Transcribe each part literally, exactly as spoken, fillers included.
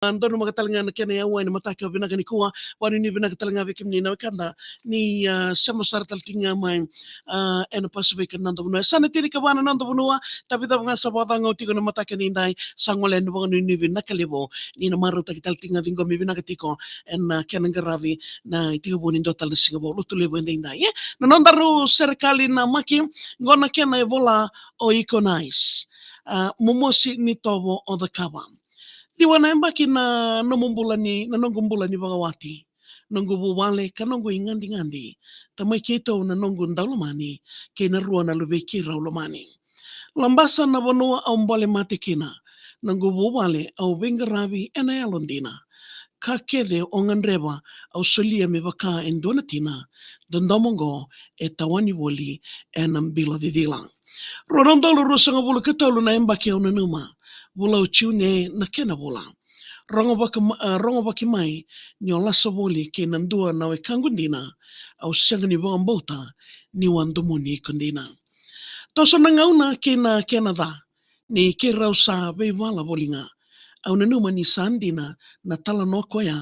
donumaka tale ga na kena yawa ena mataka vinaka nikua. Vakanuinui vinaka tale ga vei kemuni na wekada ni, a, sema sara tale tiko ga mai, a, ena Pasifika na noda vanua. Sa na tinikava na noda vanua, tavi cava ga sa vakacagau tiko na mataka nidai, sa gole na vakanuinui vinaka levu ni na marautaki tale tiko ga, ciqomi vinaka tiko ena, a, kena qaravi na itekivu ni dua tale na siga Vakalotu levu edaidai, e? Na nodaru serekali na maki, qo na kena ivola o Economize. A, momosi ni tovo o cakava. Ciwa na yabaki na nomu bula ni, na noqu bula ni vakawati, noqu vuvale ka noqu igadigadi. Tamai keitou na noqu daulomani, kei na rua na luvei keirau lomani. Labasa na vanua au bole mate kina, noqu vuvale au veiqaravi ena yalodina. Ka kece o gadreva au solia me vaka e dua na tina, dodomo oqo e tawani voli ena bilo cicila. Rua na udolu ruasagavulu ka tolu na yabaki au nanuma, vula o Jiune na kena vula. Rogovaki ma-, a, rogovaki mai ni o lasa voli kei na dua na wekaqu dina, au sega ni vakabauta niu a domoni iko dina. Toso na gauna kei na kena ca, ni keirau sa veivala voli ga. Au nanuma ni sa dina na talanoa koya,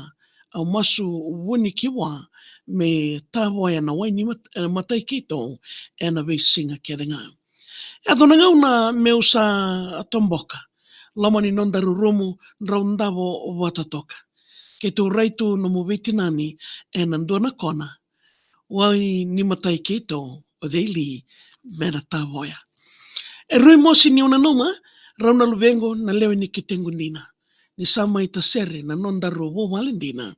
au masu vuni ki vua me tavoya na wai ni mat-, e, matai keitou ena veisiga kece ga. Yaco na gauna meu sa toboka, loma ni noda rurumu, drau davo vata toka. Keitou rai tu nomu veitinani ena dua na kona, wai ni matai keitou o cei li me na tavoya. E rui mosi niu nanuma, rau na luvequ na lewe ni ketequ dina, ni sa mai tasere na nodaru vuvale dina,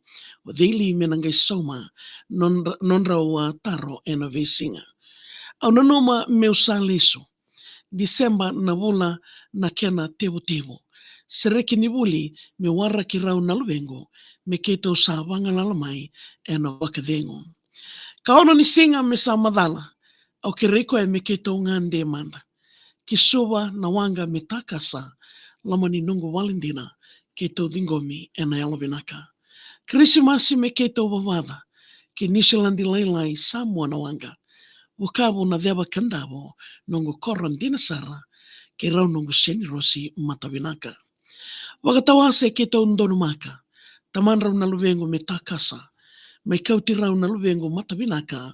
o cei li me na qai sauma nodra-, nodrau, a, taro ena veisiga. Au nanuma meu sa lesu, Diseba na vula na kena tevutevu. Sereki ni vuli me waraki rau na luvequ, me keitou sa vagalala mai ena vakacegu. Ka ono ni siga me sa macala, au kerei koya me keitou gade mada. Ki Suva na waqa me takasa, loma ni noqu vale dina, keitou ciqomi ena yalovinaka. Kirisimasi me keitou vavaca ki Niusiladi lailai, Samoa na waqa. Vukavu na ceva ka davo, noqu koro dina sara, kei rau noqu senirosi matavinaka. Vakatawase keitou donumaka, tamadrau na luvequ me takasa, mai kauti rau na luvequ matavinaka,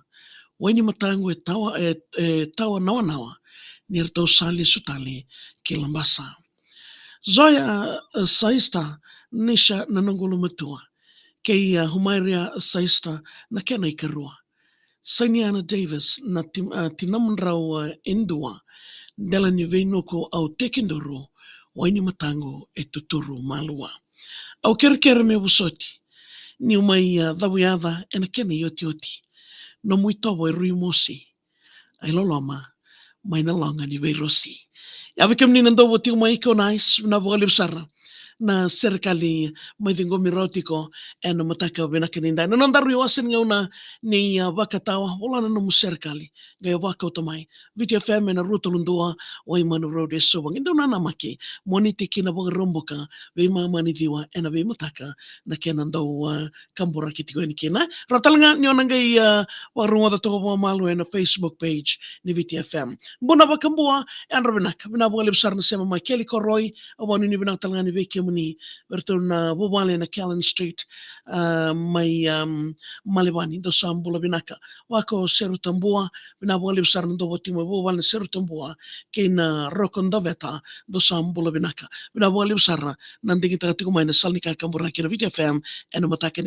wai ni mataqu e tawa, e, e tawa nawanawa, ni ratou sa lesu tale ki Labasa. Zoya, e, Saista, Nisha na noqu ulumatua, kei, e, Humairia Saista na kena ikarua. Sainiana Davis na ti-, a, tinamudrau, a, e dua, dela ni veinuku au tekiduru, wai ni mataqu e tuturu malua. Au kerekere me vosoti, niu mai, a, cavuyaca ena kena iotioti. Nomu itovo e rui mosi, ai loloma mai na loga ni veirosi. Ia vei kemuni na dau votiko mai, Economize, vinaka vakalevu sara na serekali mai ciqomi rawa tiko ena mataka vinaka nidai. Na nodaru iwase ni gauna ni, a, vakatawa, vola na nomu serekali, qai vakauta mai. Viti F M ena rua tolu dua Waimanu Road e Suva. Qai dau nanamaki, Moniti ki na Vakaraubuka, veimama ni ciwa ena veimataka, na kena dau, a, kaburaki tiko yani kina. Rawa tale ga ni o na qai, a, vakarogoca toka vakamalua ena Facebook page ni Viti F M. Buna vakabua, yadra vinaka, vinaka vakalevu sara na sema mai. Keli Koroi, au vakanuinui vinaka tale ga ni vei kemuni, vei ratou na vuvale na Callan Street, a, mai, am, Malevani, dou sa bula vinaka. Vaka o Seru Tabua, vinaka vakalevu sara na dou votiko mai vuvale na Seru Tabua kei na Roko Doveta, dou sa bula vinaka. Vinaka vakalevu sara na digitaka tiko mai na sala ni kakaburaki na Viti F M ena mataka ni